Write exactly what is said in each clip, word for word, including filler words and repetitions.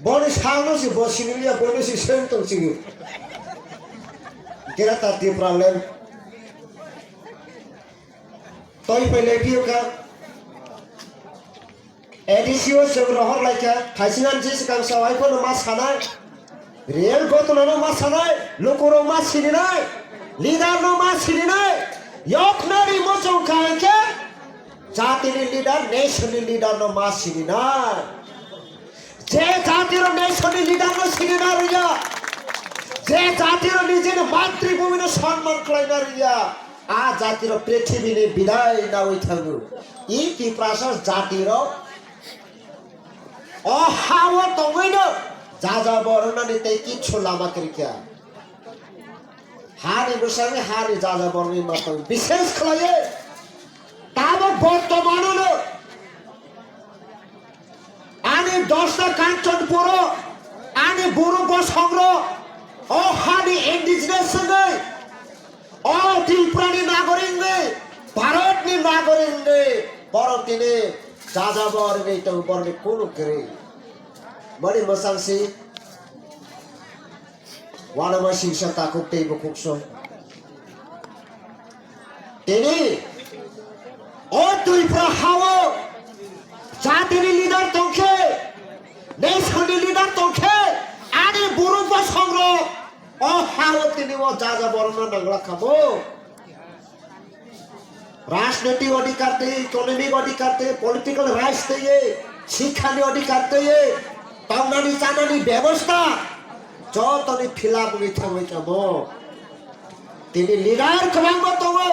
Boni sangno se bo sini liya, bono se seng tong sini. Greater Tipraland. Toi pai lai pio ka. A D C o chwng rohor lai kha. Thaisingan je swkang sawai phano ma sanai. Real gotona no ma sanai. Lukurok ma sininai. Leader no ma sininai. Yok nari mochong kha hwnkhe. Jatini leader, nation ni leader no ma sininai. Je jatiro nation ni leader no sinina rwya, je jatiro nijini matri bhumi no sonman khlaina rwya, a jatiro prithibi ni bidai nawi thango. I Tiprasa jatiro o hao tongwino jaja bornani tei kichu lama kwrwikha. Hani bwsani hani jaja bornani matang bishes khlaiwi tabok bortomanono ani dosta Kanchanpuro ani buru bosongrok o hani indigenous wngwi, o Tripurani nagorik wngwi, Bharatni nagorik wngwi, borok tini jaja bornwi tong borni kunu kwrwi. Mani mwchangsi. Wanama singsa takhuk tei bukhuk song. Tini o Tripura hao jatini leader tongkhe, nation ni leader tongkhe, ani buru bosongrok o hao tini o jaja borokno nangla khabo. Rajnoitik odhikar tei, economic odhikar tei, political rights tei, sikhani odhikar tei, tongnani chanani bebosta jotoni philap wngwi thangwi tamo. Tini leader kwbangma tongo,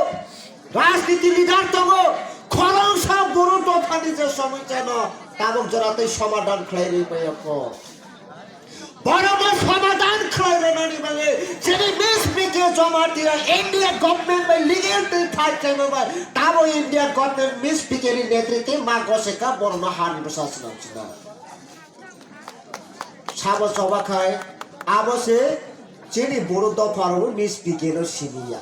rajniti leader tongo, khoroksa buru dophani je somosyano tabuk jora tei somadhan khlai rwi maya kho. Borokno somadhan khlai rwnani bagwi chini Miss P K Jamatia India government bai legal tei fight khlaima bai tabo India government Miss P K ni netritwi ma goseka borokno hani bwsa swnam swnam. Sabo choba khai abo se chini boro dopha rokno Miss P K no siniya.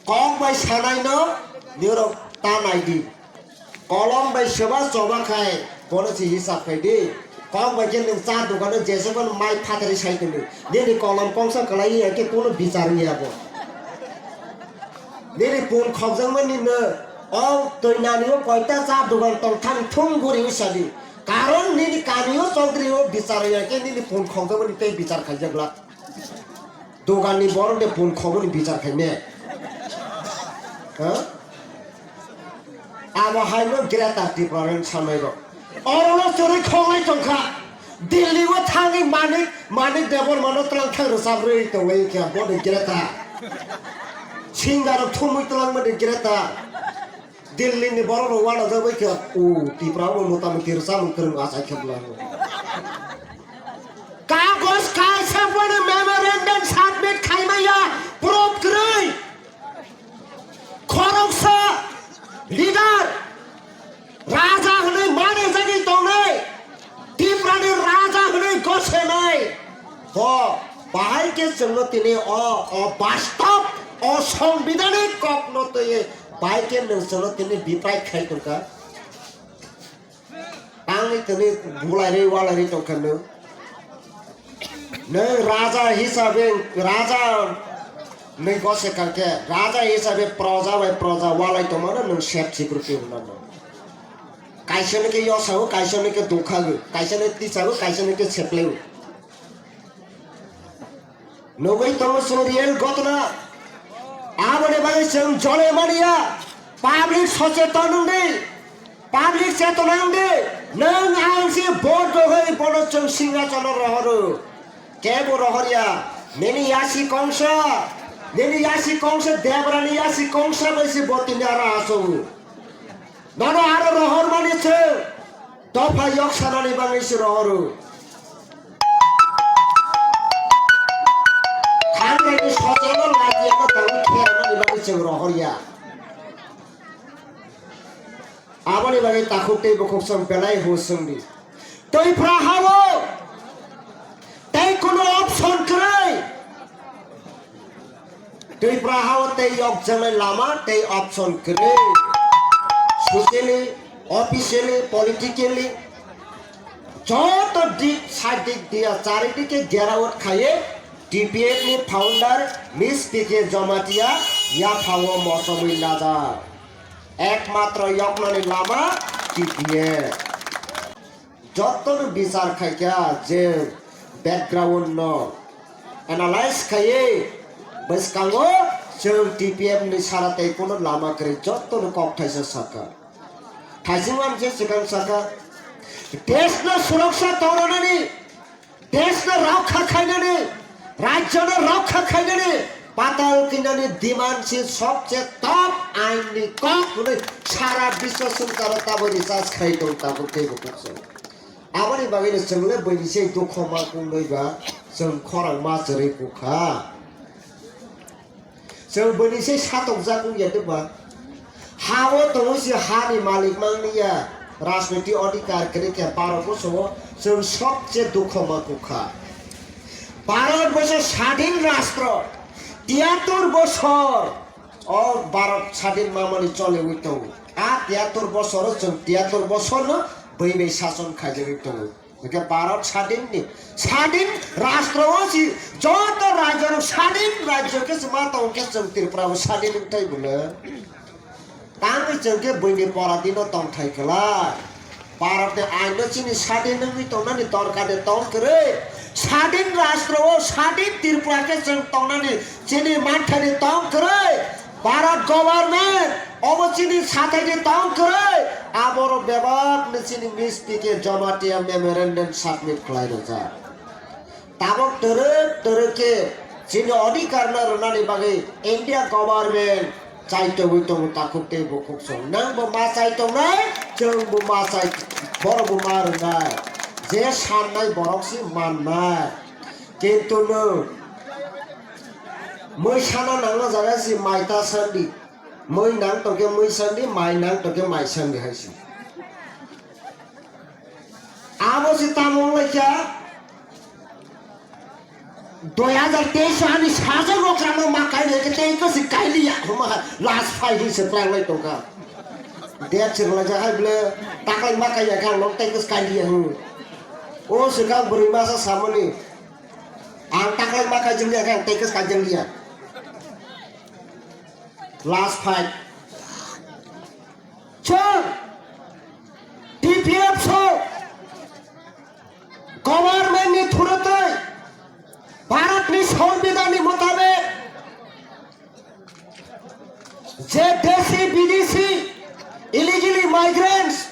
Kok bai sanai no nirok ta nai di. Kolom bai seba choba khai bono se hisab khai di. Kok bai khe nwng cha dogano jesa phano mai phatari sai tongdi. Nini kolom kongsa kwlai ya khe kono bichar ya bo. Nini pun khokjakmani no o twi nani o koita cha dogan tong thang thung guri wi sadi. Karon nini kami o chokdri o bichar ya khe nini pun khokjakmani tei bichar khaijak glak. Doganni borok de pun khoboni bichar khaime. Ha? Abo haino Greater Tipraland sanai rok. Orono chwrwi khonglai tongkha. Delhi o thangwi Manik, Manik Debbarma no twlang thang rwchap rwi tongwi khe bo de Greater. Singer rok thumwi twlang ma de Greater. Delhi ni borok rok wana jagwi khe, o Tripura o motamoti rwchapmung kwrwng achai khe bwlai. Kagoj kaisa bono memorandum submit khaimaya proof kwrwi. Khoroksa leader raja hwnwi manajagwi tongnai, Tiprani raja hwnwi gosenai. Bo bahai khe chwngno tini o, o bastop, o songbidanik kokno twiwi bahai khe nwng chwngno tini biprai khai tongkha. Tangwi tini bulairwi walairwi tongkha nwng. Nwng raja hisabe, raja nwng gose kangkhe, raja hisabe proja bai proja walai tongmano nwng sep security hwnano. Kaisa nokhe yosao, kaisa nokhe dukhago, kaisa nokhe tisao, kaisa nokhe sepleo. Nugwi tongo chwng real gotna. Aboni bagwi chwng jole mania. Public socheton wngdi. Public chetona wngdi. Nwng ang se vote rwgwi bono chwng singhachono rohoro. Kebo rohorya. Nini yasi kongsa. Nini yasi kongsa Debrani yasi kongsa bai se bo tini aro achogo. Nono aro rohormani se dopha yok sanani bagwi se rohoro. Khangrani sochano lagiyama tangwi khermani bagwi se rohorya. Aboni bagwi takhuk tei bukhuk chwng belai hus chwngdi. Twipra hao tei kuno option kwrwi. Twipra hao tei yokjaknai lama tei option kwrwi. Socially, officially, politically, Joto dik saidik dia charidike geraut khaye T P F ni founder Miss P K Jamatia yaphao mochomwi najak. Ekmatro yoknani lama T P F. Jotono bichar khaikha je background no analyze khaiye bwskango chwng T P F ni sara tei kuno lama kwrwi jotono kok thaisa sakha. Thaising lamse swkang saka, deshno suraksha tongranani, deshno rakkha khainani, rajyono rakkha khainani, patal kinani demand si sobche top aini kok hwnwi sara biswa sorsaro tabo research khai tong tabuk teibo kukso. Aboni bagwino chwngle buini se dukho ma kung nwi ba chwng khorang ma chwrwi kukha. Chwng buini se satokjak wngya de ba? Ha-o tongwi se hani malik mangliya, rajniti odhikar kwrwi khe baro bosoro chwng sobche dukho ma kukha. Bharat boso sadhin rastro, tiyatur bosor o Bharat sadhin mamani choliwi tongo. A tiyatur bosoro chwng tiyatur bosorno bui bai sason khaijagwi tongo. Hwnkhe Bharat sadhinni, sadhin rastro o si joto rajyorok sadhin rajyo khe se ma tong khe chwng Tripura bo sadhin wng thai bwle. Tangwi chwng khe buini poradino tongthai kwlai. Bharatni aino chini sadhin wngwi tongnani dorkar de tong kwrwi. Sadhin rastro o sadhin Tripura khe chwng tongnani chini manthani tong kwrwi. Bharat government, obo chini sathai ni tong kwrwi, aborok bebak ni chini Miss P K Jamatia memorandum submit khlai rwjak. Tabok twrwk twrwk khe chini odhikar no rwnani bagwi India government chai tongwi tongo takhuk tei bukhuk song. Nang bo ma chai tongnai, chwng bo ma chai, borok bo ma rwnai. Je sannai borok si mannai. Kintu nwng mui sana nangna jaga si mai ta sandi. Mui nang tongkhe mui sandi, mai nang tongkhe mai sandi hai se. Abo se tamo wnglaikha dui hazar teis ani sajak rok rano ma kainai khe tei kwswi kailiya hwnma last fight hinwi se pranglai tongkha. Date se rwlaijak hai bwle taklai ma kaiya khe ang nok tei kwswi kailiya hwn. O swkang bwrwi masa samani ang taklai ma kaijakliya khe ang tei kwswi kaijakliya. Last fight. Chwng T P F so government ni thurutwi Bharat ni Songbidan ni motabek je desi bidesi illegally migrants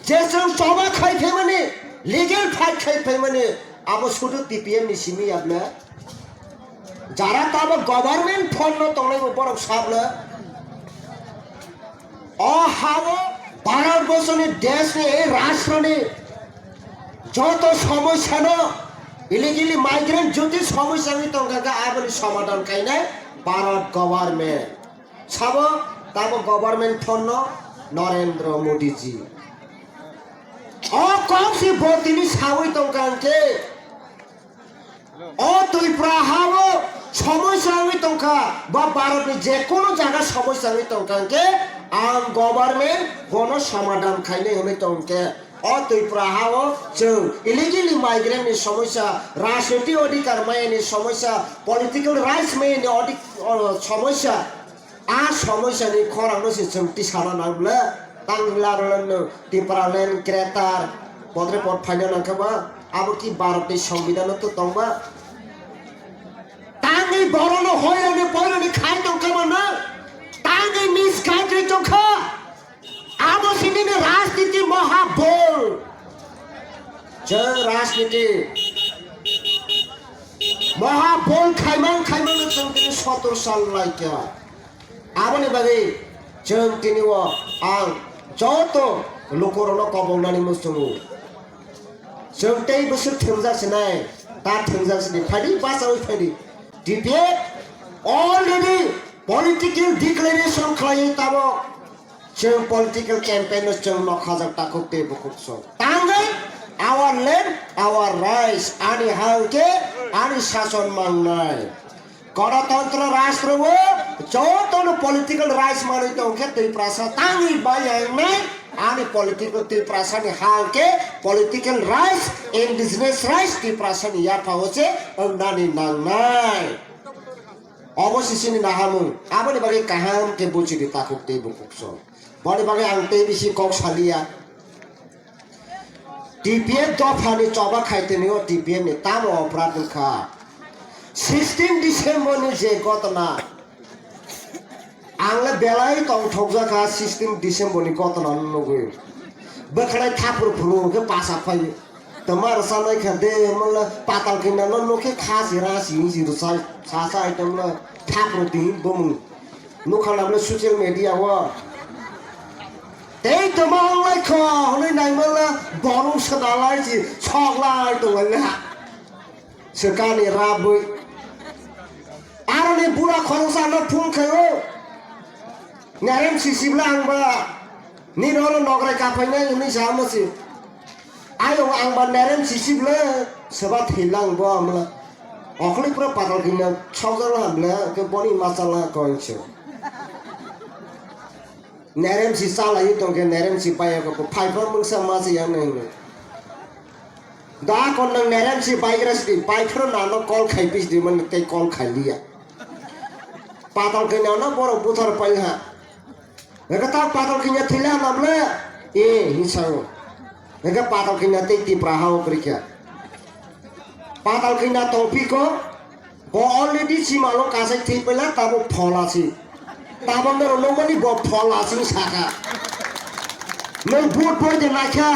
je chwng choba khai phaimani, legal fight khai phaimani, abo sudu T P F ni simi ya bwle. Jara tamo government phone no tongnai bo borok sabla. O hao Bharat borsoni deshni ei rashtroni joto somosyano illegally migrant jodi somosya wngwi tongkha khe aboni somadhan khainai Bharat government. Sabo tamo government phone no Narendra Modi ji. O kok si bo tini sawi tongkha hwnkhe. O Tripura ha-o somosya wngwi tongkha, ba Bharatni je kono jaga somosya wngwi tongkha hwnkhe, ang government bono somadhan khainai hwnwi tongkhe. O Tripura ha-o chwng illegally migrant ni somosya, rajniti odhikar maya ni somosya, political rights maya ni odhik-, o, somosya, a somosya ni khorang no se chwng tisana nang bwle. Tangla rwlwng no Tipraland, Greater Bodrepot phaina nangkha ba? Abo ki Bharat ni Songbidan no to tong ba? Tangwi borok no hoirani poirani khai tongkha ba na? Tangwi misguide ri tongkha. Abo sini ni rajniti mahabol. Chwng rajniti mahabol khaimang khaimang no chwng tini sotor sal laikha. Aboni bagwi chwng tini o ang joto lukurokno koboknani muchungo. Chwng tei bwswk thwngjak sinai, ta thwngjak sini. Phaidi, bachaui phaidi. T P F already political declaration khlaiwi tabok. Chwng political campaign no chwng nokhajak takhuk tei bukhuk song. Tangwi our land, our rights, ani ha hwnkhe ani sason mangnai. Ganatantro rashtra o jotono political rights manwi tongkhe Tiprasa tangwi bai ang nai Ani political Tiprasani hal khe political rights, indigenous rights Tiprasani yapha o se wngnani nangnai. Obo sisini nahamung, aboni bagwi kaham khe buchidi takhuk tei bukhuk song. Boni bagwi ang tei bisi kok saliya. T P F dophani choba khaitini o T P F ni tamo oprad wngkha. Sixteen December ni je gotona, ang le belai tongthokjak kha sixteen December ni gotona no nugwi. Bwkhanai thapur phuru hwnkhe pasa phai. Tama rwchanai kha de, mala patal khe nang no nokhe kha si ra si si rwchai sa sa item la thapur twi bumung. Nukha nang le social media o. Tei tama onglai kho hwnwi naimala borok swnalai si soklai tonglai na. Swkani rabwi. Aroni bura khoroksa no phone khaio. Nerem sisibla ang ba. Nini oro nograi kaphainai hwnwi sa masi. Ayong ang ba nerem sisibla. Seba thwilang bo amla. Okhli pura patal kina sokjak hamla. Ke boni masala koinse. Nerem si chalai tongkhe nerem si pai ako phai phor mungsa ma se yang nang. Da kon nang nerem si pai gra si pai phor na no call khai pis di man tei call khai liya. Patal khe na no borok buthar pai ha. Ega ta patal khe nya thila nam le. E hi sao. Ega patal khe na tei Tipra ha o krikya. Patal khe na tong pi ko. Bo already simalo kasai thwi paila tabo phola si. Tabo mero nokmani bo phola si saka. Nwng vote boi de naikha.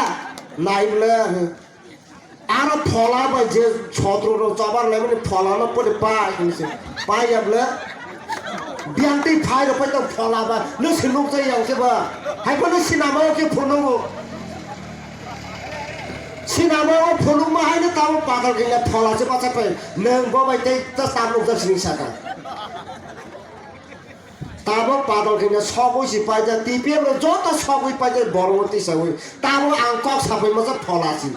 Nai bole. Aro phola bai je chotro rok chabar lai mani phola no pode pa hinse. Pa ya bole. Biang tei phai rok pai to phola ba. Nwng se nuk jai yang se ba. Hai bo nwng sinama o ke phunuk. Sinama o phunukma haino tamo patal khe phola se bacha pai. Nwng bo bai tei ta tabuk jak sini saka. Tamo patal khe sogwi si paijak, T P F rok joto sogwi paijak, borok twi sagwi. Tamo ang kok sapai masa phola si.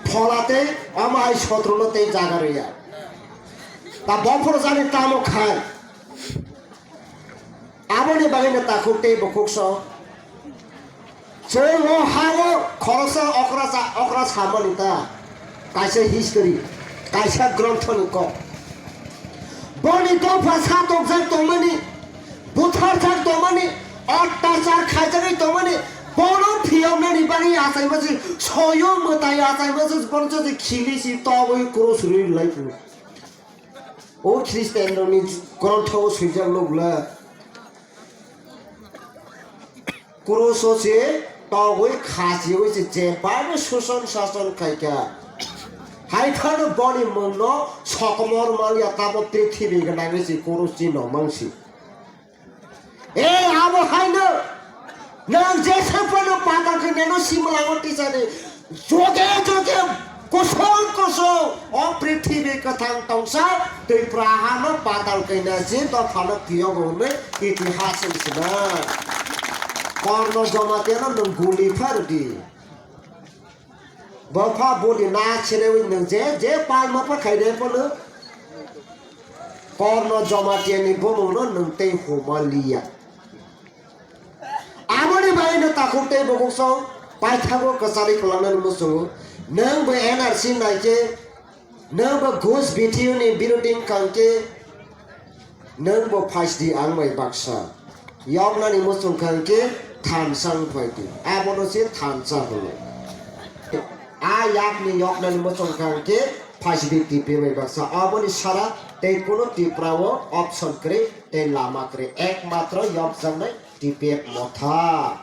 Phola tei omo hai sotro no tei jaga rwya. Ta bophor jani tamo khai. Aboni bagwino takhuk tei bukhuk song. Chwng o ha-o khoroksa okra cha-, okra samani ta. Kaisa history, kaisa gronthoni kok. Boni dopha satokjak tongmani, butharjak tongmani, ottachar khaijagwi tongmani, bono phiyoknani bagwi achaima se, soyung mwtai achaima se, bono se khili si togwi cross rwi lai phuru. O Khristianrokni grontho o swijak lobla. Kruso se togwi khachiwi se je bai suson sason khaikha. Hai phano boni mungno sokomor mangya tamo prithibi gwnangwi se krus chino mangsi. E abo haino nwng jesa phano patal khe neno simlango tisani joge joge kusong kusong o prithibi kwthang tongsa Twipra hano patal kaina je dophano kiyogo hwnwi itihas wng sinai. Korno Jomatiano nwng guli phardi. Bopha budi na chelewi nwng je, je palma pa khaide pono. Korno Jomatiani bumungno nwng tei huma liya. Aboni bagwino takhuk tei bukhuk song paithago kwcharwi kwlangnani muchungo. Nwng bo N R C nai khe, nwng bo Ghus B T U ni birodhi wngkha hwnkhe, Nwng bo phaisdi ang bai baksa. Yoknani muchung kha hwnkhe thansa wng phaidi. Abono se thansa hwno. A yakni yoknani muchung kha hwnkhe phaisdi T P F bai baksa. Aboni sara tei kunu Tripura o option kwrwi tei lama kwrwi. Ekmatro yokjaknai T P F motha.